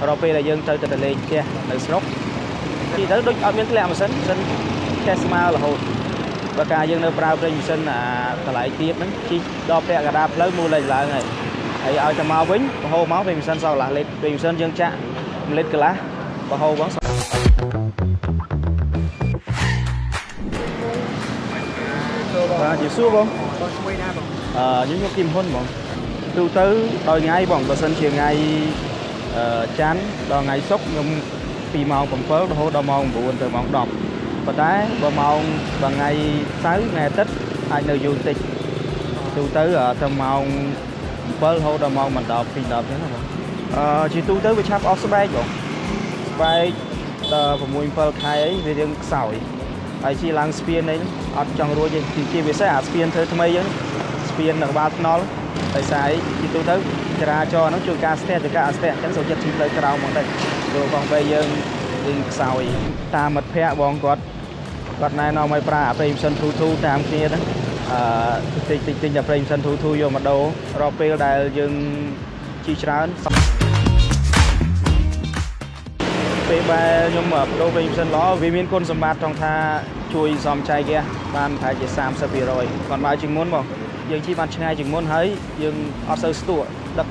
រាល់ពេលដែលយើងទៅទៅលេងផ្ទះនៅស្រុកជិះទៅដូចអត់មានធ្លាក់ម៉ាស៊ីនម៉ាស៊ីនឆេះស្មើរហូតបើការយើងនៅប្រើប្រេងម៉ាស៊ីនអាតម្លៃទាបហ្នឹងជិះដល់ពាក់កណ្ដាលផ្លូវមូលលេខឡើងហើយហើយឲ្យតែមកវិញបហូរមកប្រេងម៉ាស៊ីនសល់កន្លះលីត្រប្រេងម៉ាស៊ីនយើងចាក់1លីត្រកន្លះបហូរបង បាទជាសួរបង បងឈ្មោះណាបង អឺខ្ញុំយកគឹមហ៊ុនបងទូទៅដល់ថ្ងៃបងបើសិនជាថ្ងៃអឺច័ន្ទដល់ថ្ងៃសុក្រខ្ញុំពីម៉ោង7រហូតដល់ម៉ោង9ទៅម៉ោង10ប៉ុន្តែបើម៉ោងបើថ្ងៃសៅរ៍ថ្ងៃអាទិត្យអាចនៅយូរតិចទូទៅទៅម៉ោង7រហូតដល់ម៉ោង10 2 10អញ្ចឹងណាបងអឺជាទូទៅវាឆាប់អស់ស្បែកបងស្បែកដល់6 7ខែអីវារៀងខ្សោយហើយជាឡើងស្ពានអីអត់ចង់រួចទេជាពិសេសអាស្ពានធ្វើថ្មីអញ្ចឹង ស្ពាននៅក្បាលថ្នល់ដោយសារអីជាទូទៅចរាចរណ៍ហ្នឹងជួយការស្ទះទៅការអត់ស្ទះអញ្ចឹងសូមចិត្តជិះផ្លូវក្រោមហ្មងទៅព្រោះបងបីយើងយើងខ្សោយតាមមិត្តភ័ក្តិបងគាត់គាត់ណែនាំឲ្យប្រើអាប្រេងម៉ាស៊ីនធូធូតាមគ្នាហ្នឹងអឺតិចតិចតិចតែប្រេងម៉ាស៊ីនធូធូយកមកដូររាល់ពេលដែលយើងជិះច្រើនពេលបែរខ្ញុំបដូរប្រេងម៉ាស៊ីនល្អវាមានគុណសម្បត្តិត្រង់ថាជួយសំចៃហ្គាសបានប្រហែលជា30%គាត់មកជាងមុនបងយើងជិះបានឆ្ងាយជាងមុនហើយយើងអត់សូវស្ទក់ដឹក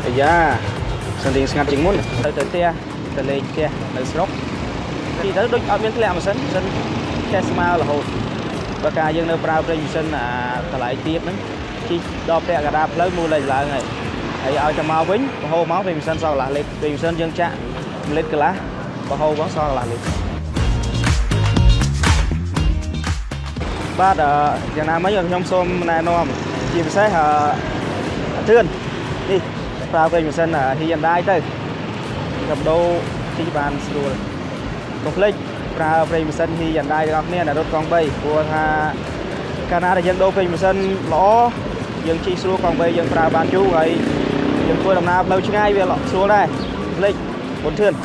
អាយ៉ាសន្តិស្ងាត់ជាងមុនទៅទៅផ្ទះទៅលេងផ្ទះនៅស្រុកជិះទៅដូចអត់មានធ្លាក់ម៉ាស៊ីនម៉ាស៊ីនឆេះស្មើរហូតបើការយើងនៅប្រើប្រេងម៉ាស៊ីនអាតម្លៃទាបហ្នឹងជិះដល់ពាក់កណ្ដាលផ្លូវមូលលេខឡើងហើយហើយឲ្យតែមកវិញបហូរមកប្រេងម៉ាស៊ីនសល់កន្លះលីត្រប្រេងម៉ាស៊ីនយើងចាក់1លីត្រកន្លះបហូរបងសល់កន្លះលីត្របាទអឺយ៉ាងណាមិញខ្ញុំសូមណែនាំជាពិសេសអឺអាទឿននេះប្រើប្រេងម៉ាស៊ីន Hyundai ទៅកំដូរជិះបានស្រួលកុំភ្លេចប្រើប្រេងម៉ាស៊ីន Hyundai ទាំងអស់គ្នាដែលរត់កង់3ព្រោះថាកាលណាដែលយើងដូរប្រេងម៉ាស៊ីនល្អយើងជិះស្រួលកង់3យើងប្រើបានយូរហើយយើងធ្វើដំណើរផ្លូវឆ្ងាយវាស្រួលដែរកុំភ្លេចបុនធឿន។